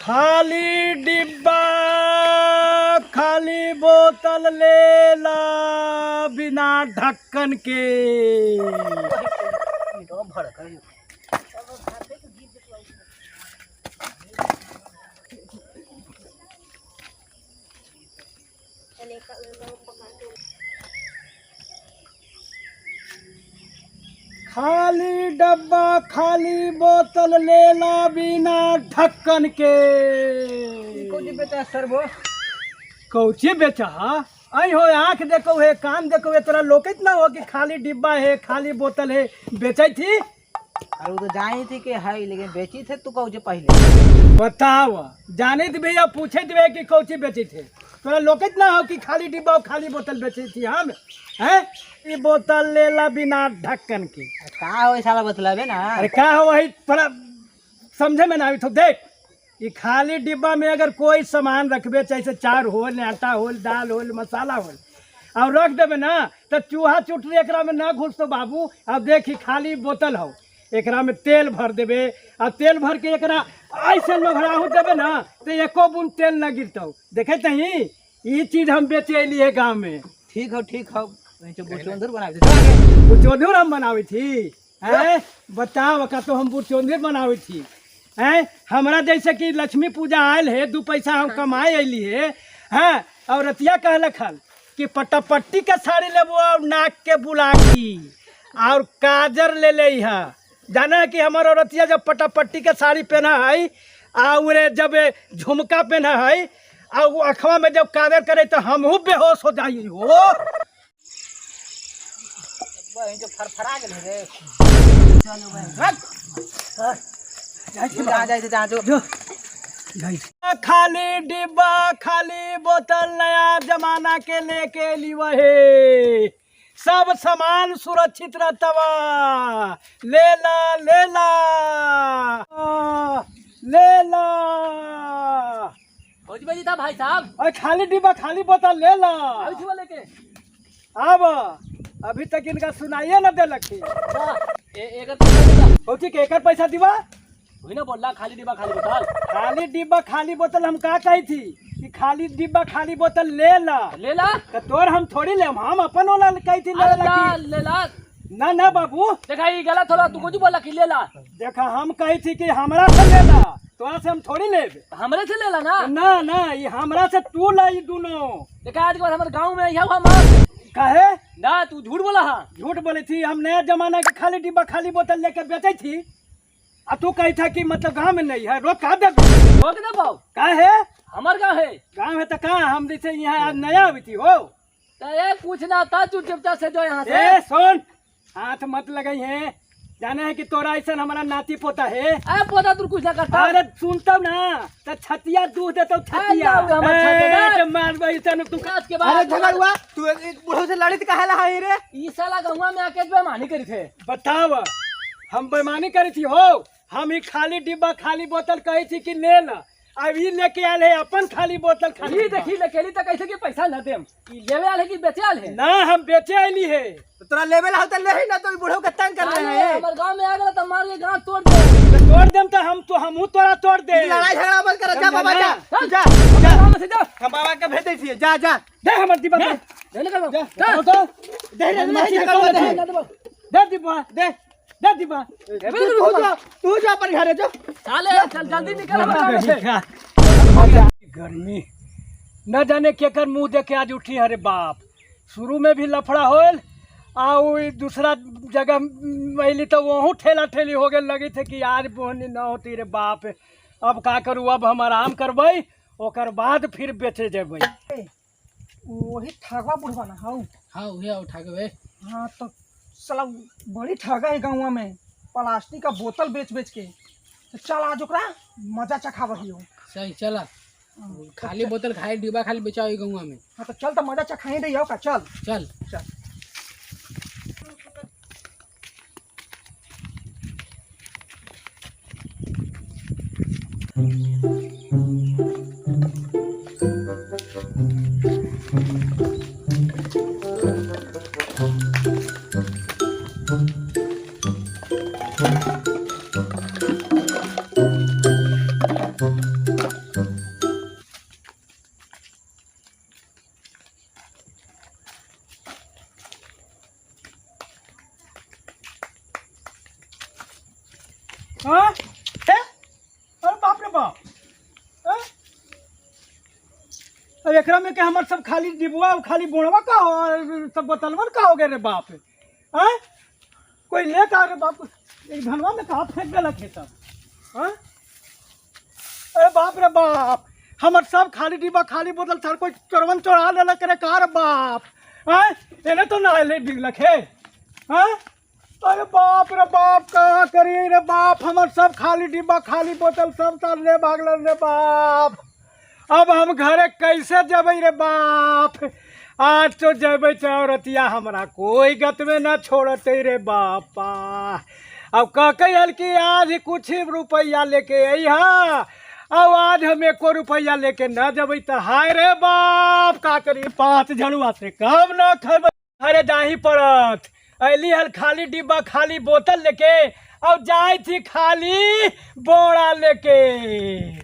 खाली डिब्बा खाली बोतल लेला बिना ढक्कन के। खाली डब्बा खाली बोतल लेला बिना ढक्कन के। कौची बेचा सर वो? कौची बेचा? आई हो, आँख देखो है, कान देखो है, तोरा लोकित ना हो कि खाली डिब्बा है खाली बोतल है बेचै थी। अरे वो तो जानी थी कि है, लेकिन बेची थे तू कौची पहले? बताव, जाने थे भैया, पूछे थे कि कौची बेची थे, तोरा लोकित ना हो कि खाली डिब्बा और खाली बोतल बेची थी हम हैं। ये बोतल लेला बिना ढक्कन के। का हो साला बतलावे ना। अरे का हो वही थोड़ा समझे में ना आवी तो देख, ये खाली डिब्बा में अगर कोई सामान रखबे, चाहे चार होल, आटा होल, दाल होल, मसाला होल, और रख देबे ना तो चूहा चुटरी एकरा में ना घुसतो बाबू। अब देख, ई खाली बोतल हो, एकरा में तेल भर देबे और तेल भर के एकरा ऐसे लोघड़ाहू देबे ना तो एको बूंद तेल ना गिरतो। देखे तही ई चीज हम बेचे अली है गाँव में। ठीक हो ठीक हो, बुचोंधुर बना दे। बुचोंधुर हम बनावी थी हैं? बताओ का तो हम बुचोंधुर बनावी थी हैं? हमरा जैसे कि लक्ष्मी पूजा आयल है, 2 पैसा हम कमाए अली है हैं। और रतिया कहलक हल कि पटापट्टी के साड़ी लेबो और नाक के बुलाकी और काजर ले ले है। जाना है कि हमार औरतिया जब पटापट्टी के साड़ी पहना है और जब झुमका पहना है और वो अखवा में जब काजर करे तो हमहू बेहोश हो जाई हो। बहन जो फरफरा गेल रे। जा जा जा जो। खाली डिब्बा खाली बोतल नया जमाना के लेके ली हे, सब सामान सुरक्षित रहतवा। ले ला ले ला ले ला। भौजी भाई था भाई साहब। अरे खाली डिब्बा खाली बोतल ले ला। अभी छुआ लेके। अब अभी तक इनका सुनाइए न देलक। एकर पैसा देता। भौजी के एकर पैसा दिवा? वही ना बोला खाली डिब्बा खाली बोतल। खाली डिब्बा खाली बोतल हम का कही थी कि खाली डिब्बा खाली बोतल ले ला। ले ला? तो तोर हम थोड़ी ले, हम अपन वाला कही थी ले अरे ला ला, कि- ले ला। ना ना बाबू। देखा ये गलत होला, तू कुछ बोला कि ले ला। देखा हम कही थी कि हमरा से ले ला, तोरा से हम थोड़ी लेब। हमरे से ले ला ना? ना ना, ये हमरा से तू ला ये दोनों। देखा आज के बाद हमारे गांव में यह हम काहे? ना तू झूठ बोला। हाँ झूठ बोली थी, हम नया जमाना के खाली डिब्बा खाली बोतल लेके बेचे थी आ तू कही था कि मतलब गांव में नहीं है, रोक का दे। रोक दे बाबू। का है? हमार गांव है। गांव है तो कहाँ हम जैसे यहाँ नया अभी थी हो। तो ये कुछ ना था, तू चुपचाप से जो यहाँ से। ए सुन, हाथ मत लगाई है, जाने है कि तोरा ऐसा हमारा नाती पोता है। ए पोता तू कुछ ना करता। अरे सुनता ना तो छतिया दूध देता हूँ, छतिया। ए, ना, हमार छतिया ए, ना। तो मार भाई, ऐसा तू आज के बाद अरे झगड़ुआ, तू एक बूढ़ो से लड़ित काहे ला हई रे? ई साला गहुआ में आके बेईमानी करी थे। बताव हम बेईमानी करी थी हो? हम ही खाली डिब्बा खाली बोतल कही थी कि ले ला, अब ई लेके आयल है अपन खाली बोतल खाली ई डिब्बा। देखी लेके तो कैसे कि पैसा न देम, ई लेवे आयल है कि बेचे आयल है? ना हम बेचे आयली है। तो तोरा लेवे ला हो तो ले ही ना, तो ई बूढ़ो के तंग कर रहे हैं। हमर गांव में आ गेल तो मार के गांव तोड़ दे। तो तोड़ देम तो हम तो हमहू तोरा तोड़ दे। लड़ाई झगड़ा मत कर, जा बाबा जा, चल। जा, जा। जा। गांव में से जा। हम बाबा के भेजै छियै, जा, जा। दे हमर डिब्बा दे। दे निकल बाबा। जा, जा। तो। दे रे, बदमाशी दे, के कौन दे, है? दे, दे डिब्बा, दे, दे डिब्बा। तू जा, तू जा अपन घरे जो। साले, चल जल्दी निकल हमर गांव से। गर्मी न जाने केकर मुंह देखे आज उठी। अरे बाप, शुरू में भी लफड़ा होल आ दूसरा जगह अली तो वहूँ ठेला ठेली हो गए, लगी थे कि आज बोहनी न होती रे बाप। अब का करूँ, अब हम आराम करबै, ओकर बाद फिर बेचे जेबै। वही ठगवा बुढ़वा ना हौ। हाँ वही हौ ठगवे। हाँ तो साला बड़ी ठगा है गाँव में, प्लास्टिक का बोतल बेच बेच के। तो चल आज ओकरा मजा चखावत हियो। सही चला, खाली बोतल खाली डिब्बा खाली बेचाओ गाँव में। हाँ तो चल तो मजा चखाई दे का, चल चल चल। हाँ ए? अरे बाप रे बाप, हाँ? अब एकरा में के हमर सब खाली डिबुआ और खाली बोड़वा का हो, सब बोतलवन का हो गए रे बाप? हाँ, कोई ले का रे बाप, एक धनवा में कहाँ फेंक देलक है सब? हाँ, अरे बाप रे बाप, हमर सब खाली डिब्बा खाली बोतल सर कोई चोरवन चोरा लेलक रे का रे बाप? हाँ, एने तो ना ले डिगलक है। हाँ, अरे बाप रे बाप, का करी रे बाप, हमर सब खाली डिब्बा खाली बोतल सब साल ले भागल रे बाप। अब हम घरे कैसे जबै रे बाप? आज तो जबै चौरतिया हमरा कोई गत में न छोड़ते रे बापा। अब कह हल कि आज कुछ रुपया लेके अइहा, अब आज हम एको रुपया लेके न जबै त हाय रे बाप, का करी? 5 झड़ुआ से कम न खबै, घरे जाही पड़त। अली हल खाली डिब्बा खाली बोतल लेके और जाई थी खाली बोरा लेके।